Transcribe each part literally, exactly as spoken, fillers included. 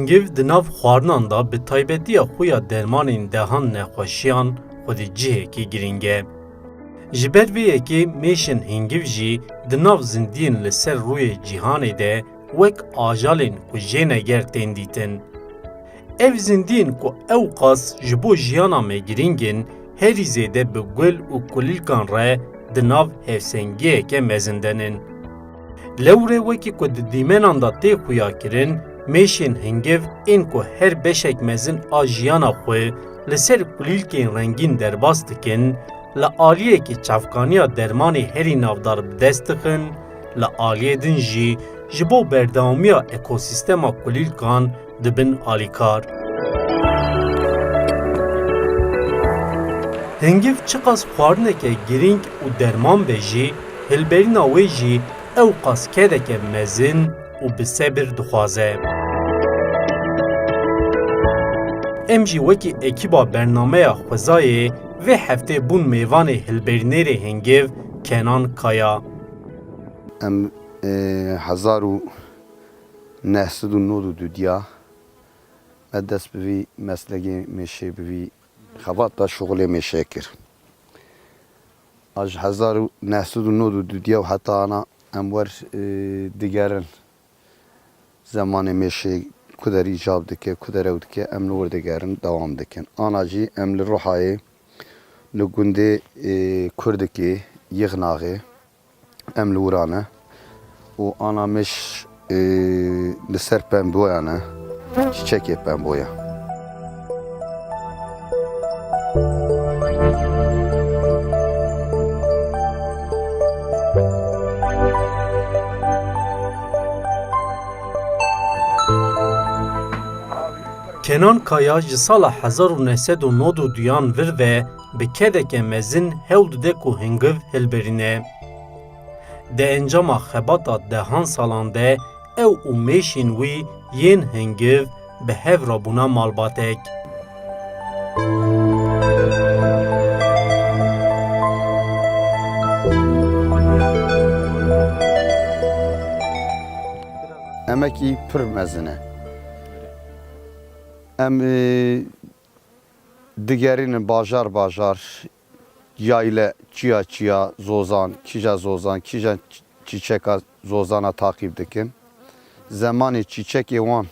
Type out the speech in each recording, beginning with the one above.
Hingiv di nav xwarinan de bi taybetiya xwe ya dermanên dehan nexweşiyan xwedî cihekî girîng e. Ji ber vê yekê mêşên hingiv jî di nav zindiyên li ser rûyê cîhanê de wek ajalên ku jê neger tên dîtin. Ev zindiyên ku ewqas ji bo jiyana me girîng in, herî zêde bi gul û kulîlkan re di nav hevsengiyeke mezin de nin. Lewre wekî ku di dîmenan de tê xuyakirin, mêşên hingiv ên ku her beşek mezin a jiyana xwe li ser kulîlkên rengîn derbas dikin, li aliyekî çavkaniya dermanê herî navdar bi dest dixin, li aliyê din jî ji bo berdewamiya ekosîstema kulîlkan dibin alîkar. Hingiv çiqas xwarineke girîng û derman be jî, hilberîna wê jî ewqas kedeke mezin û bi sebir dixwaze. Em jî wekî ekîba bernameya Xwezayê vê heftê bûn mêvanê hilberînerê hingiv Kenan Kaya. Em, e, hezar û neh sed û nod û dudiya me dest bi vî meslekê mêşê, bi vî xebata şuxulê mêşê kir. A ji hezar û neh sed û nod û dudiya û heta ana em wer, e, digerin. Zemanê mêşê ku der îcab dike, ku der ew dike, em li wir digerin, dewam dikin. Ana jî em li Ruhayê, li gundê, e, Kurdikê, Yixnaxê, em li wira ne û ana mêş, e, li ser pemboya ne, çîçekê pemboya. Kenan Kaya ji sala hezar û neh sed û nod û duyan vir ve bi kedeke mezin hewl dide ku hingiv hilberîne. Di encama xebata dehan salan de ew û mêşên wî yên hingiv bi hev re bûne malbatek. Emekî pir mezin e. Em, e, digerînin bajar bajar, yayle, çiya çiya, zozan, kîja zozan, kîja çî-, çîçeka zozana taqîb dikin. Zemanê çîçekê wan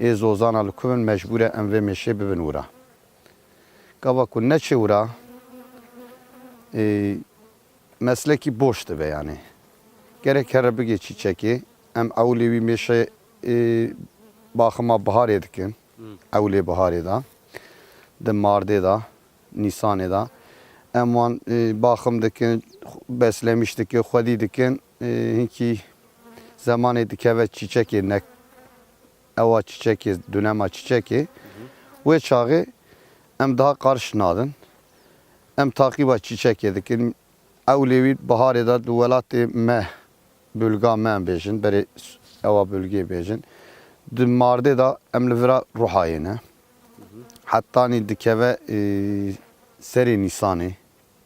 ê zozana li ku bin, mecbûr e em vê mêşê bibin wira. Gava ku neçe wira, e, meslekî boş dibe yanî. Gerek here bigê çîçekê. Em ewlê wî mêşe, e, baxima biharê dikin. Hmm. Ewlê biharê de, di mardê de, nîsanê de. Em wan, e, baxim dikin, beslemîş dikin, xwedî dikin. E, hinkî zemanê dikeve çîçekê ne, ewa çîçekê, dunema çîçekê. Wê çaxê em daha qarş nadin. Em taqîba çîçekê dikin. Ewlê wî biharê de di welatê me, bölga me em bêjin, berê ewa bölgeyê bêjin. Di mardê de em li vira Ruhayê ne. Hetanî dikeve, e, serê Nîsanê,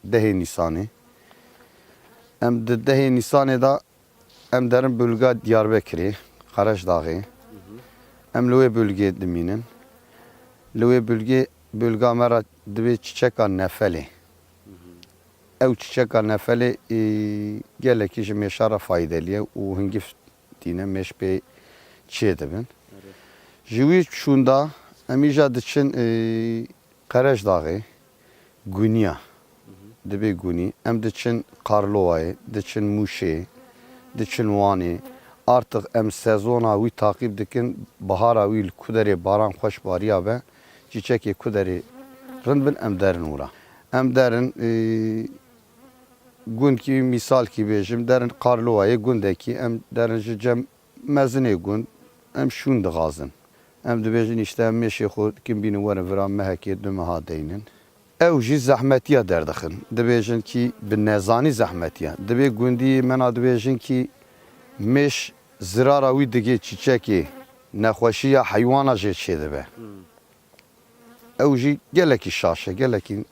dehê Nîsanê. Em di dehê Nîsanê de em derin bölga Diyarbekirê, Qereşdaxê. Em li wê bölgê dimînin. Li wê bölgê, bölga me re dibê çîçeka nefelê. Ew çîçeka nefelê, e, gelekî ji mêşa re faydelî ye û hingif tîne, mêş pê çêdibin. Ji wî şûnda em îja diçin, e, Qereşdaxê, Guniya. Dibê Gunî. Em diçin Qarlowayê, diçin Mûşê, diçin Wanê. Artık em sezona wî taqîb dikin, bahara wî li ku derê baran xweş bariya be, çîçekê ku derê rind bin, em derin wira. Em derin, e, gundkî, mîsalkî bêjim, derin Qarlowayê gundekî, em derin ji cem mezinê gund, em şûn dixazin. Em dibêjin, îşte, em mêşê xwe dikin bînin werin vira mehekê du meha deynin. Ew jî zehmetiya derdixin. Dibêjin kî bi nezanî zehmetiya. Dibê gundî me na dibêjin kî mêş zirara wî digê çîçekê, nexweşiya heywana jê çêdibe. Hmm. Ew jî gelekî şaş e, gelekî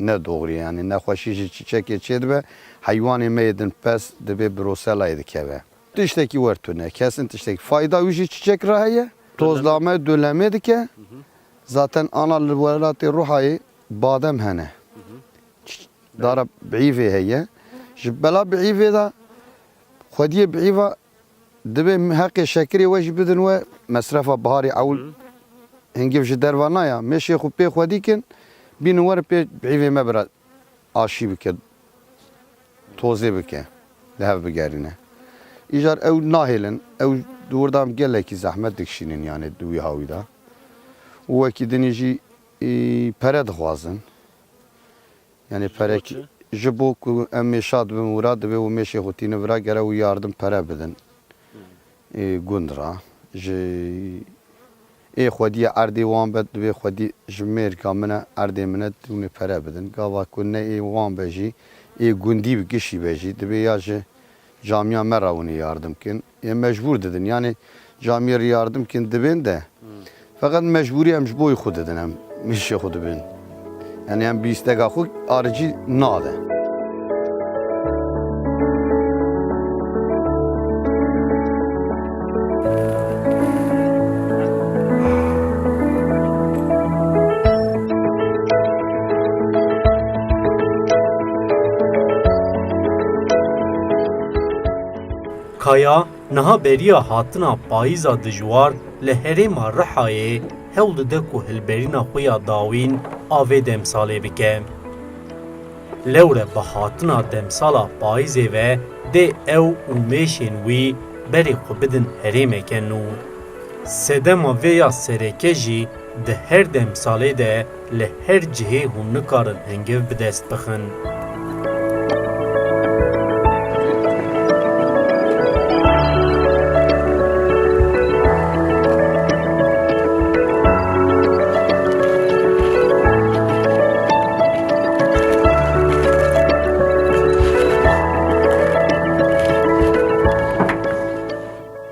ne doğru ye, yanî nexweşî ji çîçekê çêdibe, heywanê me yê din pez dibê broselayê dikeve. Tiştekî wer tune, kesin tiştekî. Fayda wî jî çîçek re heye, Tozlame, dolemê dike. Zaten ana li welatê Ruhayê badem hene. Ç-, dara biîvê heye. Ji bela biîvê de xwediyê biîva divê heqê şekirê we jî bidin we, mesrefa biharê ewil hingiv ji derva naya. Mêşê xwe pê xwedî kin, bînin werin pê biîvê me bira aşî bike, tozê bike, li hev bigerîne. Îcar ew nahêlin, ew di wir de em gelekî zehmet dikişînin, yanî di wî hawî de. Û wekî dinî jî, î, pere dixwazin. Yanî Ji bo perekî, çi? Ji bo ku em mêşa dibin wira, divê û mêşê xwe tînin vira, gere û yardim pere bidin. Ê gund ra. Ji ê xwediyê erdê wan be, divê xwedî ji mêrka min e, erdê min e, hûnê pere bidin. Gava ku ne ê wan be jî, ê gundî bi gişî be jî, divê ya ji camiya me re hûnê yardim kin. Ê mecbûr didin. Yanî camiyê re yardim kin dibên de. Feqet mecbûrî em ji bo xwe didin, em mêşê xwe dibin. Yanî em bi îstega xwe aricî nade. Kaya niha beriya hatina payîza dijwar li herêma Rihayê hewl dide ku hilberîna xwe ya dawîn a vê demsalê bike. Lewre bi hatina demsala payîzê ve dê ew û mêşên wî berê xwe bidin herêmeke nû. Sedema vê ya sereke jî di her demsalê de li her cihê hûn nikarin hingiv bi dest bixin.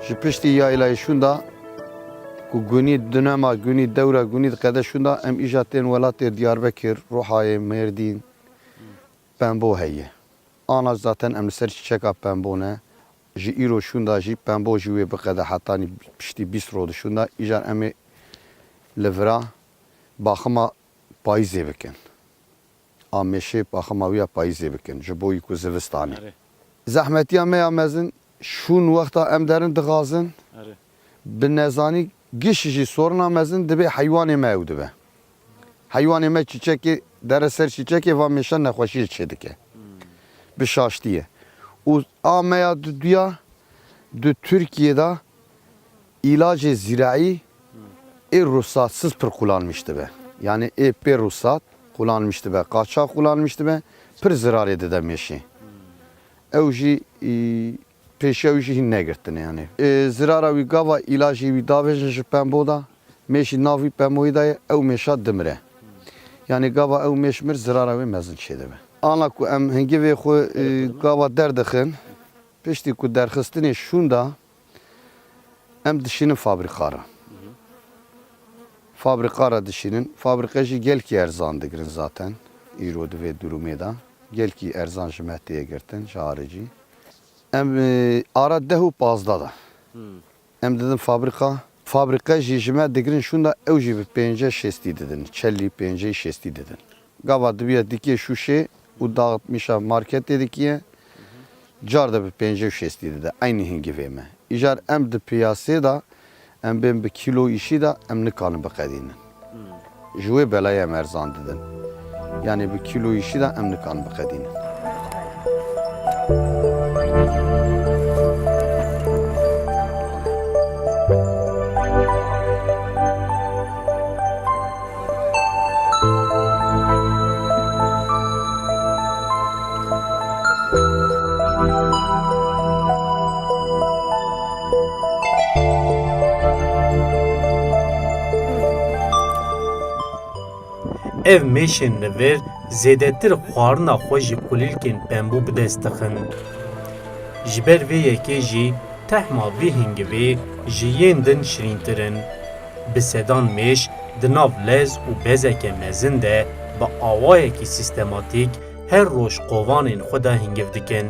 Ji piştî yaylayê şûnda ku gunî dunema, gunî dewra, gunî diqede şûnda, em îja tên welatê Diyarbekir, Ruhayê, Mêrdîn, pembo heye. Ana zaten em li ser çîçeka pembo ne. Ji îro şûnda jî pembo jî wê biqede hetanî piştî bîst ro di şûnda. Îcar em ê li vira baxima payîzê bikin. A mêşê baxima wî ya payîzê bikin, ji bo yî ku zivistanê. Erê. Zehmetiya me ya mezin şûn wexta em derin dixazin, Erê. bi nezanî giş jî sorina mezin dibê heywanê me ew dibe. Heywanê me çîçekê, dere ser çîçekê va mêşa nexweşiyê çêdike. Bi şaştiyê. Û a me ya du-, duya di Tirkiyê de îlacê zîraî ê ruhsatsiz pir kullanmış dibe. Yani ê pê ruhsat kullanmış dibe, qaçax kullanmış dibe, pir zirarê dide mêşê. Ew jî, î, pêşiya wî jî hîn negirtine yani. Ê, zirara wî gava îlacê wî davêjin ji pembo da, mêşî nav wî pemboyî da ye, ew mêşa dimire. Yani gava ew mêş mir zirara wê mezin çêdibe. Ana ku em hingivê xwe, ê, gava derdixin, piştî ku derxistinê şûn da, em dişînin fabrîka re. Fabrîka re dişînin. Fabrîke jî gelkî erzan digirin zaten. Îro di vê durumê de. Gelkî erzan ji me tê girtin, ji haricî. Em, e, ara deh û pazdeh de. Em didin fabrîka. Fabrîke jî ji me digirin şûnda ew jî bi pêncî şêstî didin. Çelî pêncî şêstî didin. Gava dibiye dikê şûşê û dağıtmışa marketê dikiye. Car de bi pêncî û şêstî dide. Eynî hingivê me. Îcar em di piyasê de em bên bi kîlo îşî de em nikarin biqedînin. Ji wê belayê em erzan didin. Yani bi kîlo îşî de em nikarin biqedînin. Ev mêşên li vir zêdetir xwarina xwe ji kulîlkên pembû bi dest dixin. Ji ber vê yekê jî tehma vî hingivê ji yên din şirîntir in. Bi sedan mêş di nav lez û bezeke mezin de bi awayekî sîstematîk her roj qovanên xwe de hingiv dikin.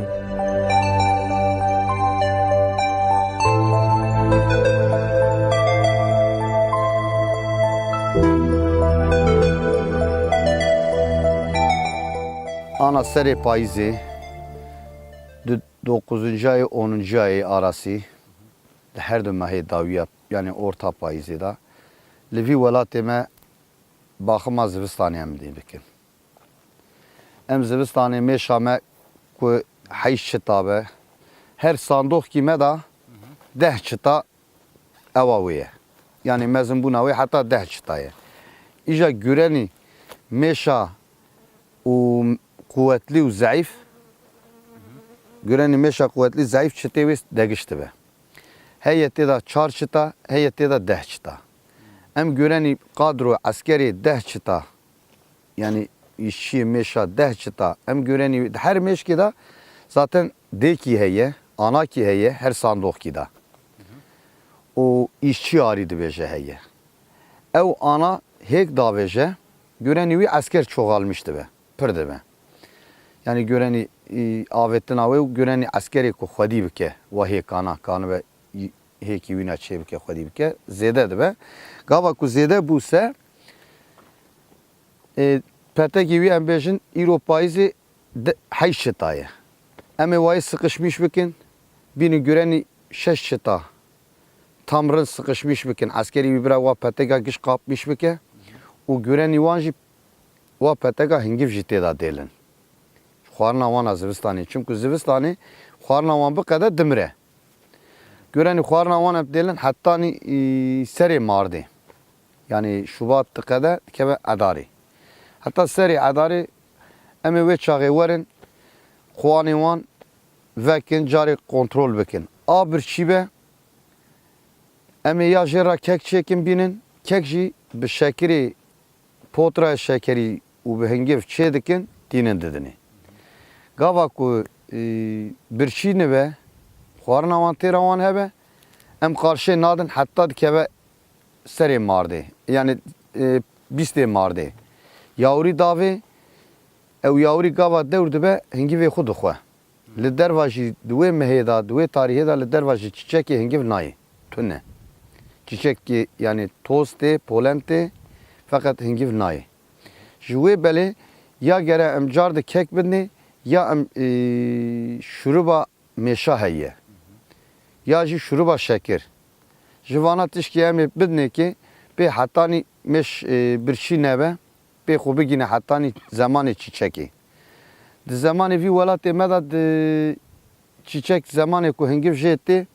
Ana serê payîzê, di dokuzuncu ayê, onuncu ayê arasî, di her du mehê dawiya, yanî orta payîzê de, li vî welatê me baxima zivistanê em dê bikin. Em zivistanê mêşa me ku heyş çita be, her sandoxkî me de deh çita ewa wê ye. Yanî mezinbûna wê heta deh çita ye. Îja gurenî mêşa û quwetlî û zeîf, gurenî mêşa quwetlî zeîf çitê wê degiş dibe. Heye tê de çar çita, heye tê de deh çita. Em gurenî qadro eskerê deh çita, yanî îşçiyê mêşa deh çita. Em gurenî her mêşkê de zaten dêkî heye, anakî heye, her sandoxkî de. Û îşçi arî dibêje heye. Ew ana hêk davêje, gurenî wî esker çoxalmiş dibe, pir dibe. Yanî gurenî, î, avêtina wê û gurenî eskerê ku xwedî bike, we hêkana, kanibe, î, hêkî wîna çê bike, xwedî bike, zêde dibe. Gava ku zêde bû se, ê, petekî wî em bêjin, îro payîzê de, heyş çita ye. Em ê wayê siqişmîş bikin, bînin gurenî şeş çita tam rind siqişmîş bikin. Eskerî wî bira wa peteka giş qapmîş bike û gurenî wan jî wa peteka hingiv jî tê de dêlin. Xwarina wan a zivistanê. Çimku zivistanê xwarina wan biqede dimire. Gurenî xwarina wan em dêlin hetanî, î, serê mardê. Yanî Şubat diqede dikeve Edarê. Heta serê Edarê em ê wê çaxê werin, quwanê wan vekin, carê kontrol bikin. A birçî be, em ê ya jê re kek çêkin bînin, kek jî bi şekirê, potraya şekerî û bi hingiv çê dikin, tînin didinê. Gava ku, e, birçî nibe, xwarina wan têra wan hebe, em qarşê nadin heta dikeve serê mardê. Yanî, e, bîstê mardê. Yawrî davê, ew yawrî gava dewr dibe, hingivê xwe dixwe. Li derva jî di wê mehê de, di wê tarîhê de li derva jî çiçekê hingiv nayê. Tune. Çiçekê, yanî toz tê, polen tê, feqet hingiv nayê. Ji wê belê ya gere em car di kek bidinê, ya em, e, şuruba mêşa heye. Ya jî şuruba şekir. Ji vana tişkî em ê bidinê ki pê hetanî mêş, e, birçî nebe, pê xwe bigîne hetanî zemanê çîçekê. Di zemanê vî welatê me de di çîçek zemanê ku hingiv jê tê,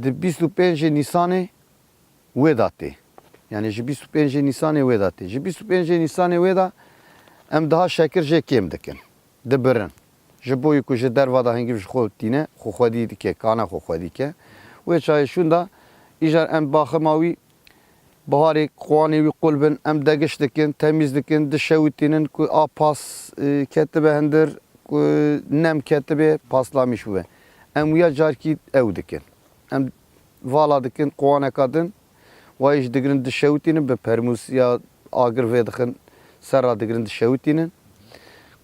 di bîst û pêncê Nîsanê wê de tê. Yanî ji bîst û pêncê Nîsanê wê de tê. Ji bîst û pêncê Nîsanê wê de em daha şekir jê kêm dikin. Dibirin. Ji bo ku ji derva de hingiv ji xwe tîne, xwe xwedî dike, kane xwe xwedî ke. Wê çayê şûn de îcar em baxima wî biharê quwanê wî qul bin, em degiş dikin, temîz dikin, dişewitînin ku a pas, e, ketibe hindir, ku nem ketibe, paslamîş bûbe. Em wiya carkî ew dikin. Em vala dikin quwaneka din, wayê jî digirin dişewitînin, bi permûs ya agir vê dixin, ser ra digirin dişewitînin.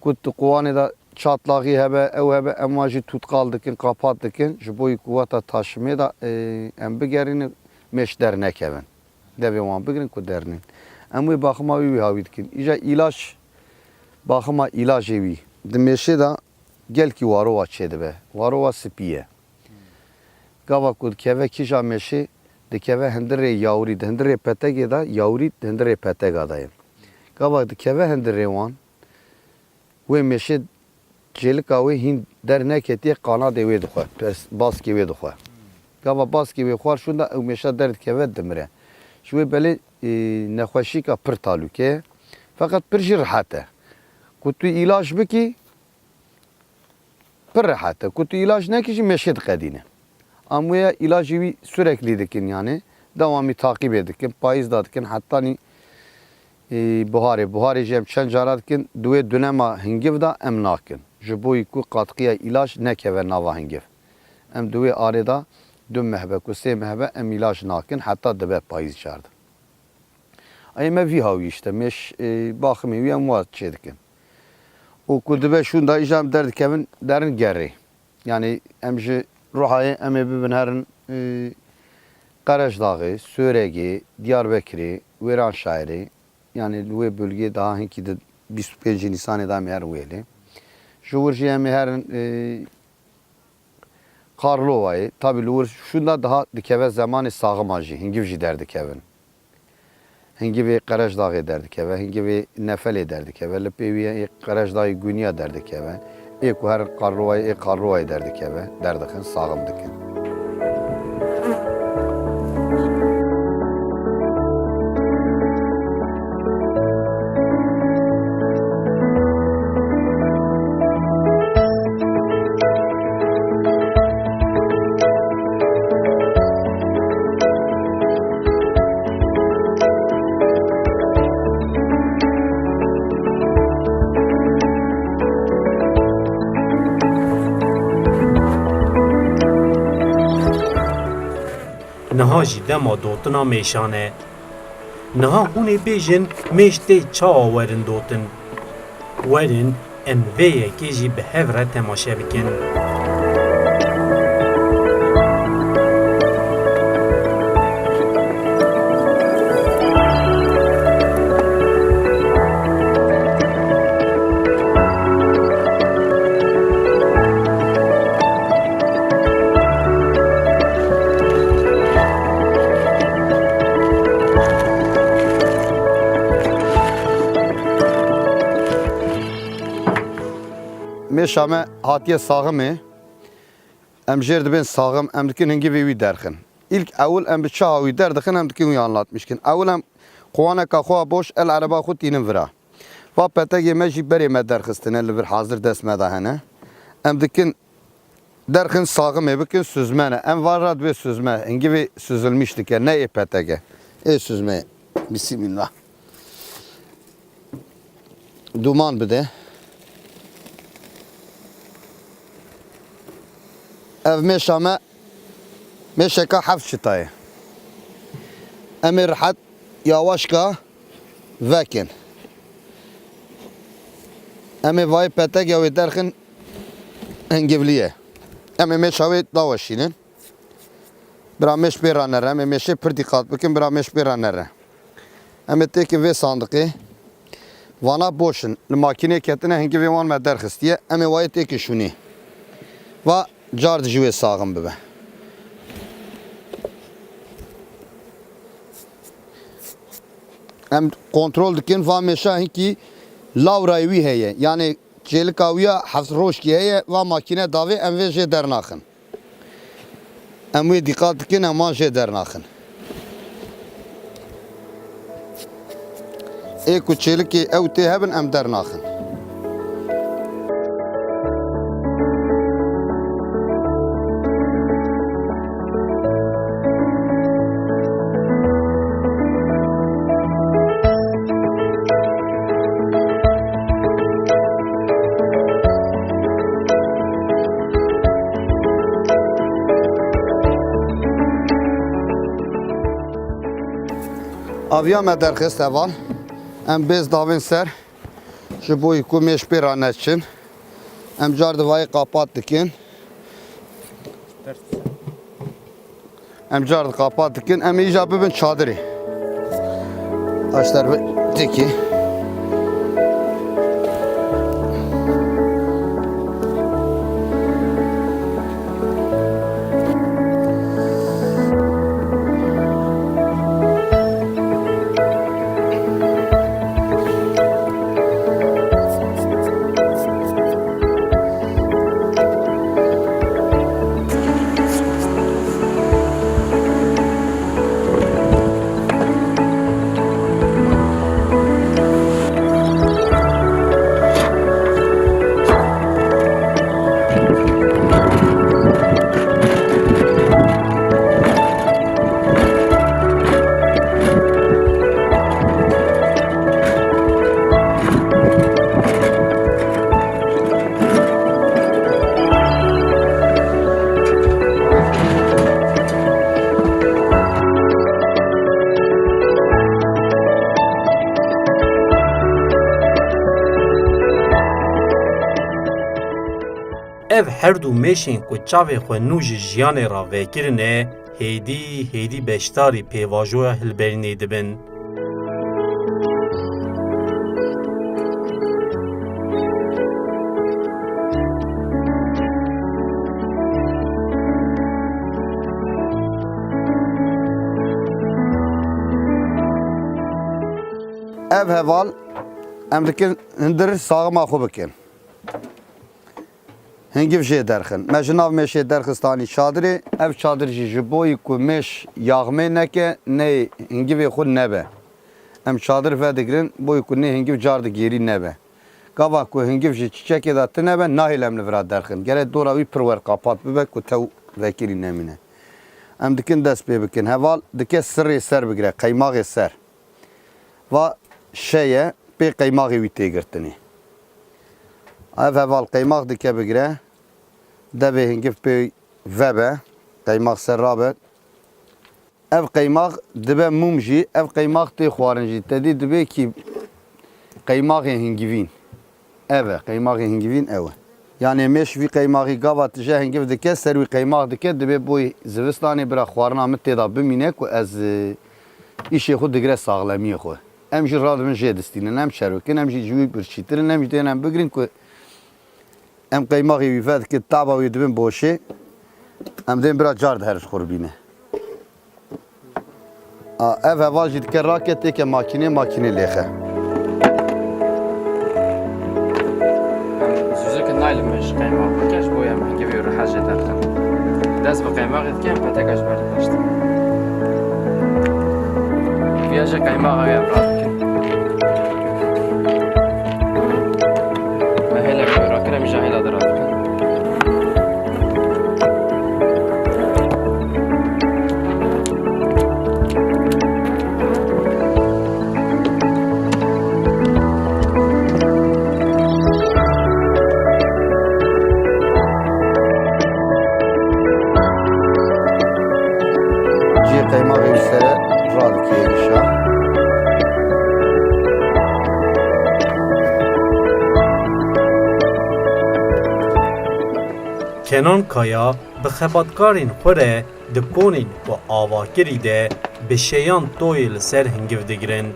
Ku tu quwanê de çatlaxî hebe, ew hebe, em wan jî tûtqal dikin, qapat dikin, ji bo ku weta taşimê de, e, em bigerînin, mêş dernekevin. Devê wan bigirin ku dernên. Em wê baxima wî wî hawî dikin. Îja îlaç, baxima îlacê wî. Di mêşê de gelkî warowa çêdibe. Warowa spî ye. Gava ku dikeve kîja mêşê, dikeve hindirê yawrî, di hindirê petegê de, yawrî di hindirê petega de ye. Gava dikeve hindirê wan, wê mêşê cêlika wê hîn derneketiye, qanadê wê dixwe, pers-, baskê wê dixwe. Gava baskê wê xwar şûn de ew mêşa derdikeve dimire. Ji wê belê, e, nexweşîka pir talûke ye. Feqet pir jî rehet e. Ku tu îlaç bikî, pir rehet e. Ku tu îlaç nekî jî mêşê diqedîne. Em wê îlacê wî süreklî dikin, yanî dewamî taqîbê dikin, payîz da dikin, hetanî, e, buharê. Buharê jî em çend cara dikin, di wê dunema hingiv de em nakin. Ji bo ku qatqiya îlac nekeve nava hingiv. Em di wê arê de du meh be ku sê meh be em îlac nakin, heta dibe payîz çar de. Ê me vî hawî işte, mêş, e, baximê wî em wa çê dikin. Û ku dibe şûn da îja em derdikevin derin gerê. Yanî em ji Ruhayê em ê bibin herin, e, Qerejdaxê, Sêwregê, Diyarbekirê, Wêranşehirê, yanî li wê bölgeyê daha hinkî di bîst û pêncî Nîsanê de em ê herin wêlê. Ji wir jî em ê herin, e, Karlovayê. Tabî li wir şûnda daha dikeve zemanê saxima jî, hingîv jî derdikevin. Hingivê Qereşdaxê derdikeve, hingivê Nefelê derdikeve, li pê wî yê Qereşdaxê Gûniya derdikeve, ê ku herin Qarlowayê, ê Qarlowayê derdikeve, derdixin, saxim dikin. Niha jî dema dotina mêşan e. Niha hûn ê bêjin mêş tê çawa werin dotin? Werin em vê yekê jî bi hev re temaşe bikin. Mêşa me hatiye saximê. Em jêr dibên saxim, em dikin hingivê wî derxin. Îlk ewil em bi çaha wî derdixin, em dikin wî anlatmiş kin. Ewil em quwaneka xwe boş el ereba xwe tînin vira. Va petegê me jî berê me derxistine, li vir hazir dest me de hene. Em dikin derxin saximê bikin, süzme ne. Em va ra divê süzme, hingivê süzülmîş dike, ne ê petege. Ê süzme. Bismillah. Duman bide. Ev mêşa me, mêşeka heft çita ye. Em ê rihet yawaşka vekin. Em ê vayê petegê wê derxin hingivlî ye. Em ê mêşa wê daweşînin. Bira mêş pê ra nere, em ê mêşê pir dîqat bikin, bira mêş pê ra nere. Em ê têkin vê sandiqê. Vana boş in. Li makînê ketine, hingivê wan me derxistiye. Em ê wayê têkin şûnê. Va car dijî wê saxim bibe. Em kontrol dikin, va mêşa hinkî lawrayê wî heye. Yanê çêlika wî ya heft rojkî heye, va makîne davê, em vê jê dernaxin. Em wê dîqat dikin, em wan jê dernaxin. Ê ku çêlikê ew tê hebin, em dernaxin. Aviya me derxist heval. Em bêz davên ser ji bo ku mêş pê re neçin. Em car divayê qapat dikin. Em car di qapat dikin. Em ê îja bibin çadirê. Aşter bi têkî. Ev her du mêşên ku çavê xwe nû ji jiyanê re vekirine, hêdî hêdî beşdarî pêvajoya hilberînê dibin. Ev heval em dikin hundir saxima xwe bikin. Hingiv jê derxin. Me ji nav mêşê derxistanî çadirê. Ev çadir jî ji bo yî ku mêş yaxmê neke, nê hingivê xwe nebe. Em çadir vedigirin, bo yî ku nê hingiv car digêrî nebe. Gava ku hingiv ji çiçekê de tune be, nahêle em li vira derxin. Gere dora wî pir werqapat bibe ku tew vekirî nemîne. Em dikin dest pê bikin. Heval dike sirê ser bigire, qeymaxê ser. Va şe ye, pê qeymaxê wî tê girtinê. Ev heval qeymax dike bigire, devê hingiv pê vebe, qeymax ser rabe. Ev qeymax dibe mûm jî, ev qeymax tê xwarin jî. Te dî dibê kî qeymaxê hingivîn. Ev e, qeymaxê hingivîn ew e. Yanê mêş vî qeymaxî gava tije hingiv dike, ser wî qeymax dike, dibê boy zivistanê bira xwarina min tê de bimîne ku ez, e, îşê xwe digire saxlemiyê xwe. Em jî radibin jê distînin, em çerwikin, em jî ji wî birçîtir in, em jî dêne em bigrin ku em qeymaxê wî vedikin, taba wî dibin boşê, em dên bira car diherin ji xwe re bîne. A, ev heval jî dike rake, têke makînê, makînê lêxe. Em zûzikê naylin me ji qeymax bike, ji bo em hingivê rehet jê derxin. Dest bi qeymaxê dike, em peteka ji ber didaştin. Viya jî qeymaxa wê em radikin. Me hêla wê rakin, em jî hêla dira dikin. Cihê qeymaxê wî sere radikê êrişa. Kenan Kaya bi xebatkarên xwe re di konên ku ava kirî de bi şeyan toyê li ser hingiv digirin.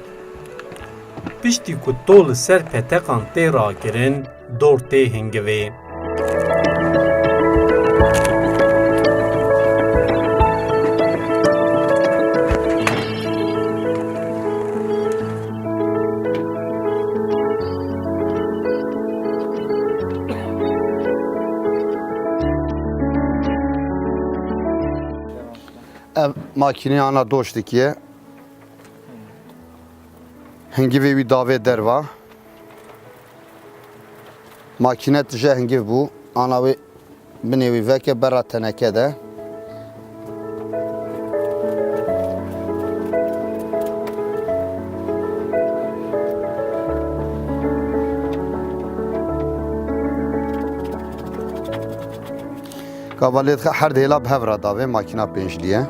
Piştî ku to li ser peteqan tê rakirin, dor tê hingivê. Ev makîne ana doş dikiye. Hingivê wî davê derva. Makîne tije hingiv bû. Ana wê binê wî veke berra teneke de. Gava lê dixe her dihêla bi hev re davê makîna pêncilî ye.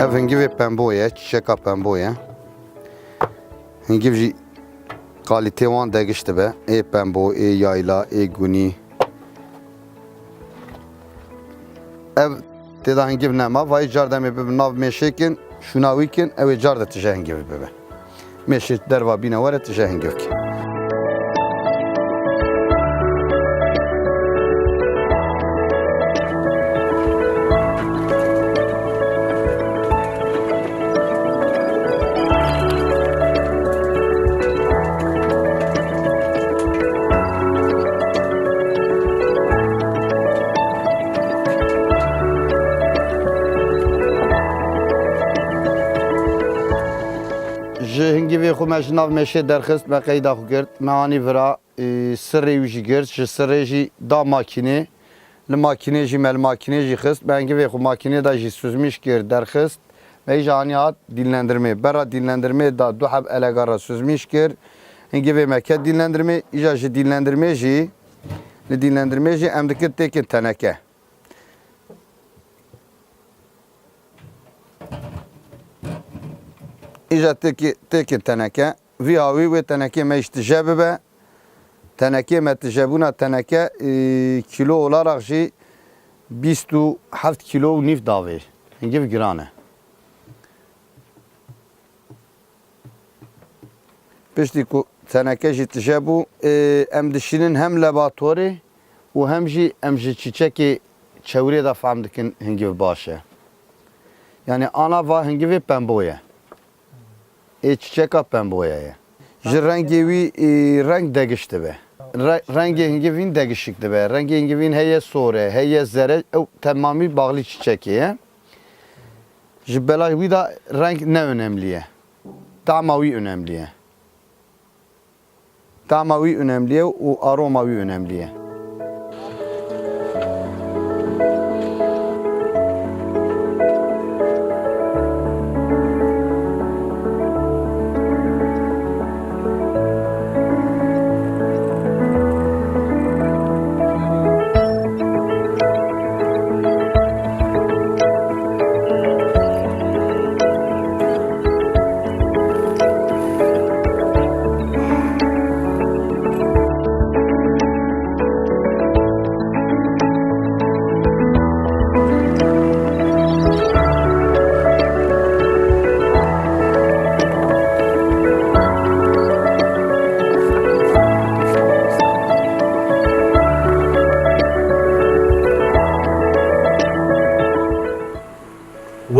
Ev hingivê pembo ye, çiçeka pembo ye. Hingiv jî kalîtê wan degişt dibe. Ê pembo, ê yayla, ê gunî. Ev tê de hingiv nema. Vayî car demê bibe nav mêşê kin, şûna wî kin, ew ê car de tije hingiv bibe. Mêşê derva bîne were tije hingiv kin. Ji hingivê xwe me ji nav mêşê derxist, me qeyda xwe girt, me anî vira, e, sirê wî jî girt, ji sirê jî da makînê. Li makînê jî me li makînê jî xist. Me hingivê xwe makînê de jî süzmîş kir, derxist. Me îja anî hat dînlendirmê. Berra dînlendirmê da du heb elega re süzmîş kir. Hingivê me ket dînlendirmê. Îja ji dînlendirmê jî, li dînlendirmê jî em dikin têkin teneke. Îja têkê, têkê teneke. Vî hawî wê tenekê me îş tije bibe. Tenekê me tijebûna teneke, e, kîlo olarak jî bîst û heft kîlo û nîv davê. Hingiv giran e. Piştî ku teneke jî tije bû, e, em dişînin hem laboratorê û hem jî em ji çîçekê çewrê de fehm dikin hingiv baş e. Yani ana va hingivê pembo ye. Ê çiçeka pemboya ye. Ji rengê wî, e, reng degiş dibe. Re-, rengê hingivîn degişik dibe. Rengê hingivîn heye sor e, heye zere, ew temamî bağlı çiçekê ye. Ji bela wî de reng ne önemli ye. Tama wî önemli ye. Tama wî önemli ye û aroma wî önemli ye.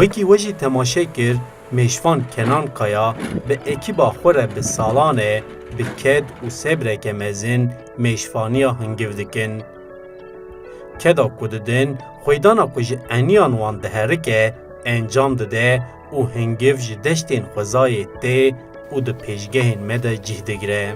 Wekî we jî temaşe kir, mêşvan Kenan Kaya bi ekîba xwe re bi salan e bi ked û sebreke mezin mêşvaniya hingiv dikin. Keda ku didin, xweydana ku ji eniyan wan diherike, encam dide û hingiv ji deştên xwezayê tê û di pêşgehên me de cih digire.